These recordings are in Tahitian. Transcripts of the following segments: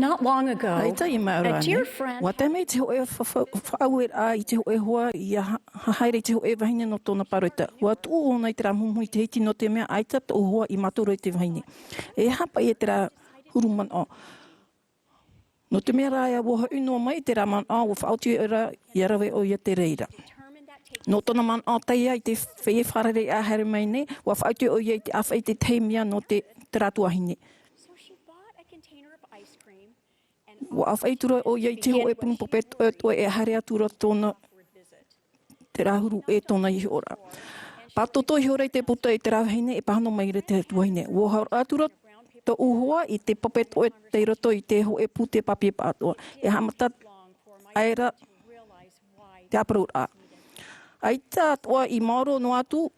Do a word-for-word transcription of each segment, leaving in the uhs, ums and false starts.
Not long ago, ʻaita i maʻa a dear friend ua tae mai te hōʻē fa-, fa-, faʻaueraʻa i te hōʻē hoa ia ha-, haere i te hōʻē vahine nō tōna pāroita. Ua tuʻu ʻōna i te rā muhumuhu i te hiti nō te mea ʻaita tōʻu hoa i mātaro i te vahine. E hāpaʻi e te rā huru manaʻo. Nō te mea rā ʻaita ua hoʻi noa mai te rā manaʻo, ua faʻaoti ʻoia ia rave ʻoia te reira. Nō tōna manaʻo taiā i te feiā fārerei ʻā haere mai nei, ua faʻaoti ʻoia i te ʻāfaʻi i te tahi mea nō te, te rā tuahine. Ua ʻāfaʻi atu ra ʻoia i te hōʻē punu pape toʻetoʻe e haere atu ra tōna, te rā huru e tōna ihoraʻa. Pātoto ihora i te puta i te rā vahine e pāhono mai ra te tuahine. Ua horo atu ra tōʻu hoa i te pape toʻetoʻe i roto i te hōʻē pūtē papier pātoʻa. E haʻamata aʻera te ʻāparauraʻa. ʻAita atoʻa i maoro noa atu.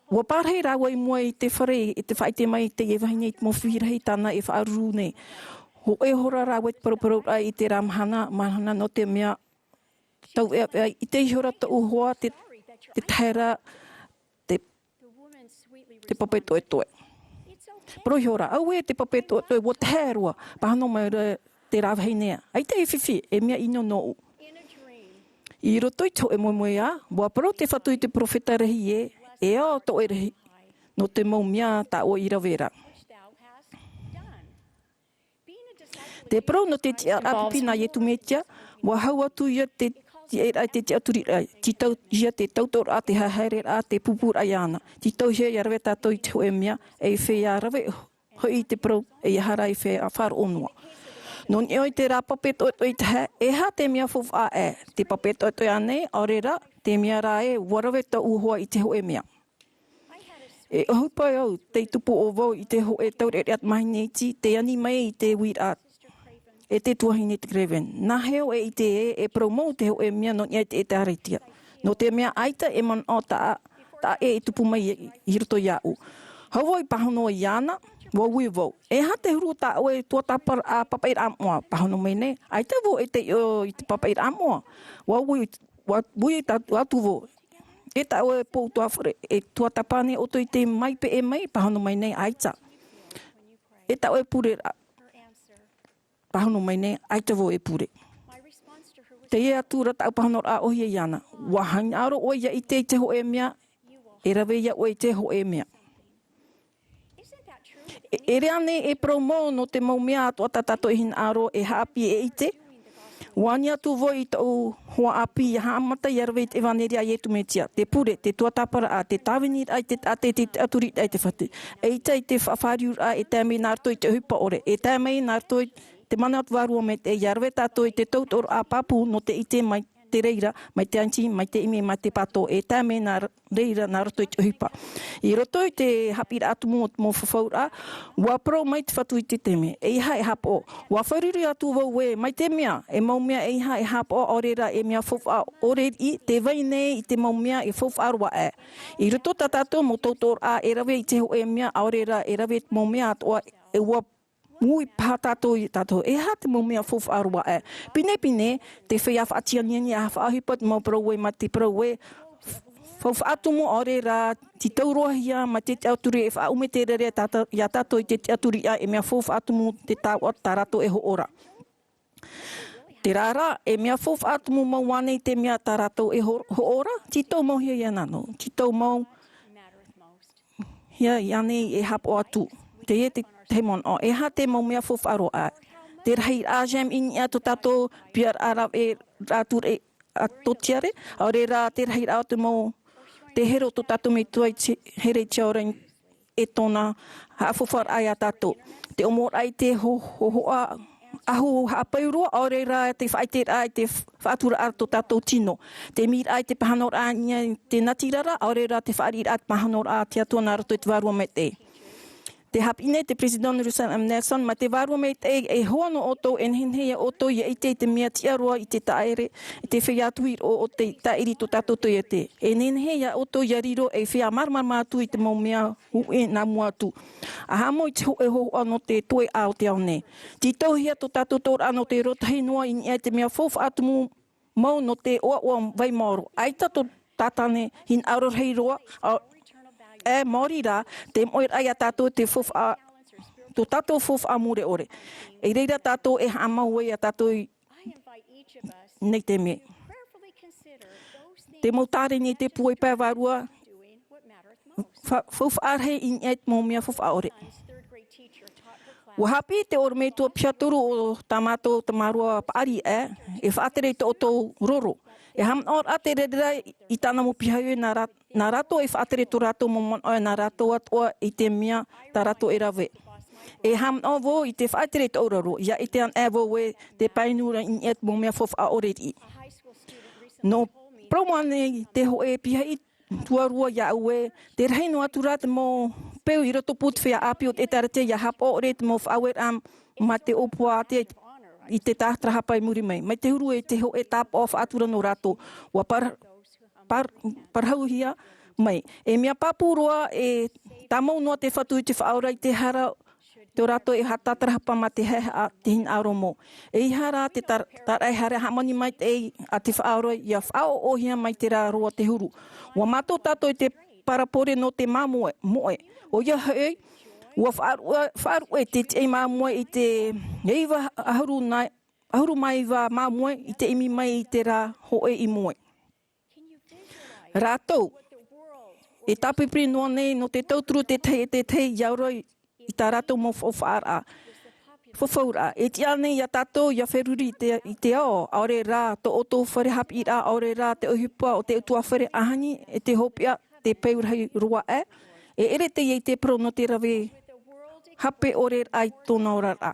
Ua pārahi rāua i mua i te fare, i te faʻaʻite mai i te vahine i te mau fifi rahi tāna e faʻaruru nei. Hōʻē hora rāua i te parauparau i te rā mahana, mahana nō te mea tauʻeaʻea, ʻite ihora tōʻu hoa te, te tahi ra te, te pape toʻetoʻe. Parau ihora, auē te pape toʻetoʻe, ua tahe roa, pāhono mai ra te rā vahine. ʻAita e fifi, e mea ʻino nōʻu. I roto i te hōʻē moemoeā, ua parau te Fatu i te perofeta rahi ē, e ao tō ʻoe rahi, nō te mau mea tā ʻoe i rave ra. Te parau nō te tiʻaraʻa pipi nā Iesu Mesia, ua hau atu ia te tiʻaraʻa i te tiʻaturiraʻa, tītauhia te tautoʻoraʻa, te haereraʻa, te pūpūraʻa iāna. Tītauhia ʻia rave tātou i te hōʻē mea, e feiā rave hoʻi te parau, ʻeiaha rā e feiā faʻaroʻo noa. Nō niʻa i te rā pape toʻetoʻe i tahe, e aha te mea faufaʻa ē, te pape toʻetoʻe ānei, ʻaore rā, te mea rā ē, ua rave tōʻu hoa i te hōʻē mea. E ʻohipa au, tei tupu ʻo vau i te hōʻē taureʻareʻa mahana iti, tei ani mai i te uiraʻa, e te tuahine Craven. Nāhea ʻoe e ʻite ē, e parau mau te hōʻē mea nō niʻa i te ʻĒkālesia. Nō te mea ʻaita e manaʻo taʻa, taʻa ʻē e tupu mai i, i roto iāʻu. Hou vau i pāhono iāna, ua ui vau. E aha te huru tā ʻoe tuatāpaparaʻa pāpaʻiraʻa moʻa, pāhono mai nei, ʻaita vau e taiʻo i te pāpaʻiraʻa moʻa. Ua ui, ua ui tā, atu vau. E tā ʻoe pou tuafare, e tuatāpapa nei ʻoutou i te mau peʻe mai, pāhono mai nei, ʻaita. E tā ʻoe pure ra, pāhono mai nei, ʻaita vau e pure. Teie atu ra tāʻu pāhonoraʻa ʻōhie iāna. Ua hinaʻaro ʻoe ʻia ʻite i te hōʻē mea, e rave ia ʻoe i te hōʻē mea. E, e ʻere ānei e parau mau nō te mau mea atoʻa tā tātou e hinaʻaro e haʻapiʻi e ʻite? Ua ani atu vau i tōʻu hoa ʻāpī ʻia haʻamata ʻia rave i te ʻevanelia a Iesu Mesia, te pure, te tuatāpaparaʻa, te tāviniraʻa i te taʻata, te tiʻaturiraʻa i te Fatu. ʻEita i te faʻafāriuraʻa e tae mai nā roto i te ʻohipa ʻore, e tae mai nā roto i te mana o te Vārua Maitaʻi, ʻia rave tātou i te tautoʻoraʻa pāpū nō te ʻite mai te reira, mai te ʻāniti, mai te ʻimi, mai te pātō, e tae mai nā reira nā roto i te ʻohipa. I roto i te haʻapiʻiraʻa tumu o te mau fafauraʻa, ua parau mai te Fatu i te taime, ʻeiaha e haʻapaʻo. Ua fārerei atu vau ē, mai te mea, e mau mea ʻeiaha e haʻapaʻo, ʻaore rā e mea faufaʻa ʻore riʻi, tē vai nei i te mau mea e faufaʻa roa aʻe. I roto tā tātou mau tautoʻoraʻa e rave i te hōʻē mea, ʻaore rā e rave i te mau mea atoʻa, e ua ui paha tātou ia tātou, e aha te mau mea faufaʻa roa aʻe? Pinepine, te feiā faʻatianiani ʻa faʻaʻohipa te mau parau ē, mai te parau ē, faufaʻa tumu, ʻaore rā, tītau roa hia, mai te tiʻaturi e faʻaʻume te rere tātou, ia tātou i te tiʻaturi ʻā, e mea faufaʻa tumu te taoʻa tā rātou e hoʻora. Terā rā, e mea faufaʻa tumu mau ānei te mea tā rātou e ho-, hoʻora, tītau mau hia ia nā nō, tītau mau hia ānei e haʻapaʻo atu. Teie te, te manaʻo, e aha te mau mea faufaʻa roa aʻe? Te rahiraʻa Jem i niʻa tō tātou piaraʻa rave, rā ture, a tō tiare, ʻaore rā te rahiraʻa o te mau, te here o tō tātou Metua i te here i te ao ra e tōna haʻafaufaraʻa ia tātou. Te ʻōmuaraʻa i te ho-, ho-, hoʻa, ahu haʻapau roa, ʻaore rā te faʻaʻiteraʻa i te f-, faʻaturaʻa tō tātou tino. Te ʻimiraʻa i te pāhonoraʻa i niʻa i te natirara, ʻaore rā te fāriʻiraʻa i te pāhonoraʻa a te Atua nā roto i te Vārua Maitaʻi. Tē haʻapiʻi nei te Peresideni Russell M. Nelson, mai te Vārua Maitaʻi, e hoa nō ʻoutou, e nehenehe ia ʻoutou ia ʻite i te mea tiʻa roa i te tāʻere, i te feiā tuiroʻo o te tāʻiri tō tātou toiete. E nehenehe ia ʻoutou ia riro ei feiā māramarama atu i te mau mea huʻi nā mua atu. ʻAha mau i te hōʻē hōhoʻa nō te toe ʻā o te ao nei. Tītauhia tō tātou tōraʻa nō te rōtahi noa i niʻa i te mea faufaʻa tumu mau nō te ʻoaʻoa vai maoro. ʻAita tō Tātane hinaʻaro rahi roa, ā, e maori rā, te moʻeraʻa ia tātou te faufaʻa, tō tātou faufaʻa mure ʻore. I reira tātou e haʻamau ai iā tātou i nei te mea. Te mau tāreni i te pūai pae vārua, fa-, faufaʻa rahi i niʻa i te mau mea faufaʻa ʻore. ʻUa haʻapiʻi te ʻorometua piha toru o tā mātou tamāroa paʻari ʻē, e faʻatere i tō ʻoutou roro. E haʻamanaʻo ra te reira i tāna mau piha iho nā rā-, nā rātou e faʻatere tō rātou mau manaʻo e nā rātou atoʻa i te mea tā rātou e rave. E haʻamanaʻo vau i te faʻatere i tō roro, ʻia ʻite anaʻe vau ē te pae nū ra i niʻa i te mau mea faufaʻa ʻore riʻi. Nō parau mai nei te hōʻē pihaʻi tuarua iāʻu ē, te rahi noa atu rā te mau peu i roto pū te feiā ʻāpī o te ʻĒtārētia ʻia haʻapaʻo ʻore te mau faʻaueraʻa mā te ʻōpua ʻātea i te tātarahapa i muri mai. Mai te huru e te hōʻē tāpaʻo faʻatura nō rātou. ʻUa par-, par-, parauhia mai. E mea pāpū roa e tāmau noa te Fatu i te Faʻaora i te hara tō rātou e haʻatātarahapa mā te haʻehaʻa, te hinaʻaro mau. ʻEiaha rā te tar-, tāraʻehara hāmani maitaʻi a te Faʻaora ʻia faʻaʻoʻohia mai terā roa te huru. ʻUa mātau tātou i te parabole nō te māmoe, moʻe. ʻOia hoʻi, ʻua faʻaruʻe, faʻaruʻe te tiaʻi māmoe i te iva ʻahuru nā, ʻahuru mā iva māmoe i te ʻimi mai i terā hōʻē i moe. Rātou e tāpiripiri noa nei nō te tauturu tētahi e tētahi ʻia ora i, i tā rātou mau faufaʻaraʻa. Faufaʻaraʻa. E tiʻa nei iā tātou ʻia feruri i te, i te ao, ʻaore rā tō ʻoutou fare haʻapiʻiraʻa, ʻaore rā te ʻohipa o te ʻutuāfare ʻaʻani, e te hopeʻa, te peu rahi roa ē. E ʻere teie i te parau nō te rave hape ʻore raʻa i tōna oraraʻa.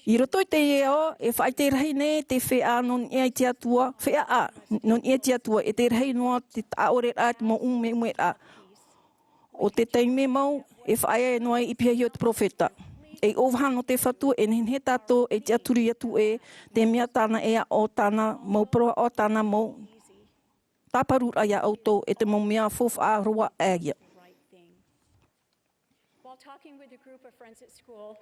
I roto i teie ao, e faʻaʻite rahi nei te feiā nō niʻa i te Atua, feiā, nō niʻa i te Atua, e te rahi noa te taʻa ʻore raʻa te mau ʻumeumeuraʻa. ʻO te taime mau, e faʻaea noa i pihaʻi iho te peropheta. E ʻōvaha nō te Fatu, e nehenehe tātou e tiʻaturi atu ē, te mea tāna e aʻo, tāna mau parau aʻo, tāna mau tāparuraʻa iā ʻoutou, e te mau mea faufaʻa roa ē ia. While talking with a group of friends at school,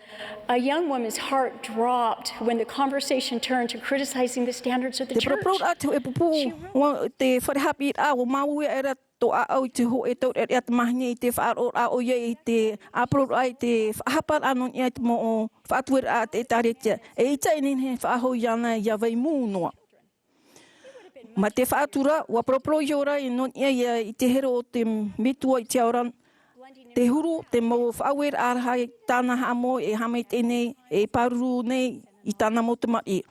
a young woman's heart dropped when the conversation turned to criticizing the standards of the church. Te paraparauraʻa te hōʻē pupu, ʻua, te fare haʻapiʻiraʻa, ʻua māuiui aʻera tō ʻāʻau i te hōʻē taureʻareʻa tamāhine i te faʻaroʻoraʻa ʻoia i te ʻāparuraʻa i te faʻahaparaʻa nō niʻa i te mau faʻatueraʻa a te ʻĒtārētia. ʻEita e nehenehe e faʻahou iāna ʻia vai mū noa. Mā te faʻatura, ʻua poroporo iho ra nō niʻa ia i te hero o te Metua i te ao ra, te huru, te mau faʻaueraʻa rahi tāna haʻamau e haʻamaitaʻi nei, e pāruru nei i tāna mau tamariʻi.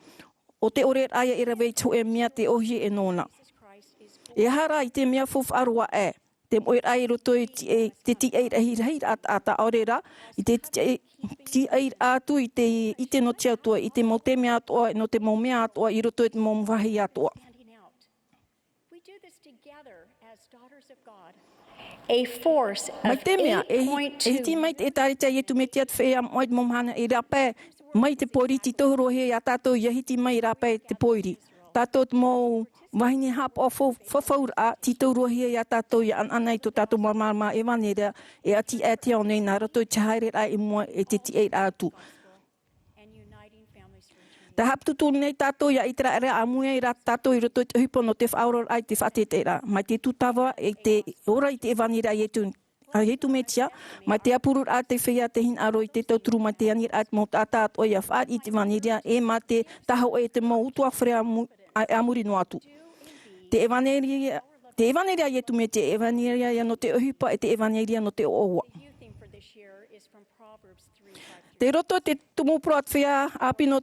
ʻO te ʻore raʻa ia e rave i te hōʻē mea te ʻōhie e nōna. E aha rā i te mea faufaʻa roa ē, te moʻeraʻa i roto i te, te tiʻairaʻa rahiraʻa taʻata, ʻaore rā, i te tiʻai-, tiʻairaʻa atu i te ʻite nō te Atua, i te mau taime atoʻa, nō te mau mea atoʻa, i roto i te mau vāhi atoʻa. We do this together as daughters of God. A force of eight point two. Mai te mea, e hi-, e hiti mai te ʻĒtārētia a Iesu Mesia te feiā moʻa i te mau mahana i rāpae mai te pōiri, titauhia iā tātou ʻia hiti mai i rāpae te pōiri. Tātou te mau vahine haʻapaʻo fau-, faufaʻaraʻa, titauhia iā tātou ʻia ʻanaʻana i tō tātou māramarama ʻevanelia, e ʻati ʻē te ao nei nā roto i te haereraʻa i mua e te tiʻairaʻa atu. Tē haʻaputuputu nei tātou ʻia ʻĪteraʻera ʻāmui ai rā tātou i roto i te ʻohipa nō te faʻaoraraʻa i te faʻateiteiraʻa. Mai te tūtava i te ora i te ʻevanelia a Iesu, a Iesu Mesia, mai te ʻāpururaʻa te feiā te hinaʻaro i te tauturu mai te aniraʻa te mau taʻata atoʻa ʻia fāriʻi i te ʻevanelia, e mā te tahoʻe i te mau ʻutuāfare a mu-, a, a muri noa atu. Te ʻevanelia, te ʻevanelia a Iesu Mesia, ʻevanelia ia nō te ʻohipa, e te ʻevanelia nō te ʻoaʻoa. Tei roto te tumu parau a te feiā ʻāpī nō,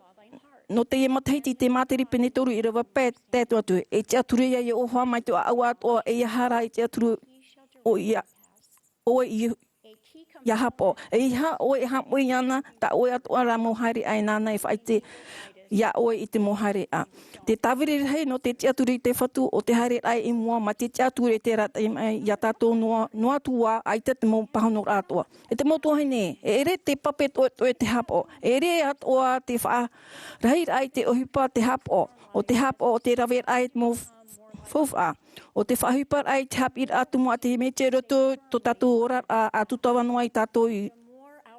nō teie matahiti i te Māteri pene toru ʻīrava pae, tae noa atu, e tiʻaturi ia ʻoe mai tō ʻoe ʻāʻau atoʻa, ʻeiaha rā e tiʻaturi ʻoe ia, ʻoe i, ʻia haʻapaʻo. ʻEiaha ʻoe e haʻamori iāna, tā ʻoe atoʻa rā mau haereʻa e nāna e faʻaʻite iā ʻoe i te mau haereʻa. Te tāviri rahi nō te tiʻaturi i te Fatu, ʻo te haereraʻa i mua, mā te tiʻaturi e te arataʻi mai iā tātou noa, noa atu ā, ʻaita te mau pāhonoraʻa atoʻa. E te mau tuahine, e ʻere te pape toʻetoʻe te haʻapaʻo. E ʻere atoʻa te faʻarahiraʻa i te ʻohipa te haʻapaʻo. ʻO te haʻapaʻo, ʻo te raveraʻa i te mau faufaʻa. ʻO te faʻaʻohiparaʻa i te haʻapiʻiraʻa tumu a te Mesia i roto i tō tātou oraraʻa, ʻa tūtava noa ai tātou i,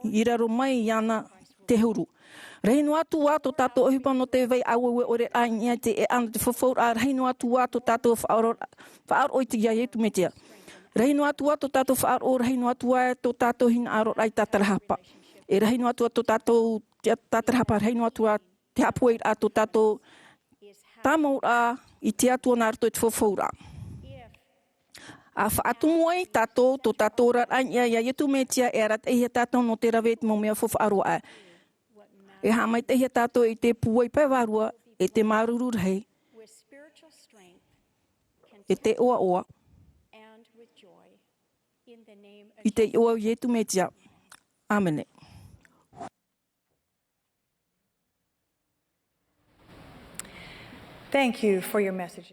i raro mai iāna te huru. Rahi noa atu ā tō tātou ʻohipa nō te vai ʻāueue ʻore raʻa i niʻa i te ʻēʻa nō te faufaʻaraʻa, rahi noa atu ā tō tātou faʻaroʻo, faʻaroʻo i te, iā Iesu Mesia. Rahi noa atu ā tō tātou faʻaroʻo, rahi noa atu ā tō tātou hinaʻaro i te tātarahapa. E rahi noa atu ā tō tātou te-, tātarahapa, rahi noa atu ā te haʻapuai ra tō tātou tāmau ra i te Atua nā roto i te faufaa ra. ʻA faʻatumu ai tātou, tō tātou oraraʻa i niʻa iā Iesu Mesia, e arataʻihia tātou nō te rave i te mau mea faufaʻa roa aʻe. E haʻamaitaʻihia tātou i te pūai pae vārua, e te māuruuru rahi, e te ʻoaʻoa, i te iʻoa o Iesu Mesia. ʻĀmene. Thank you for your message.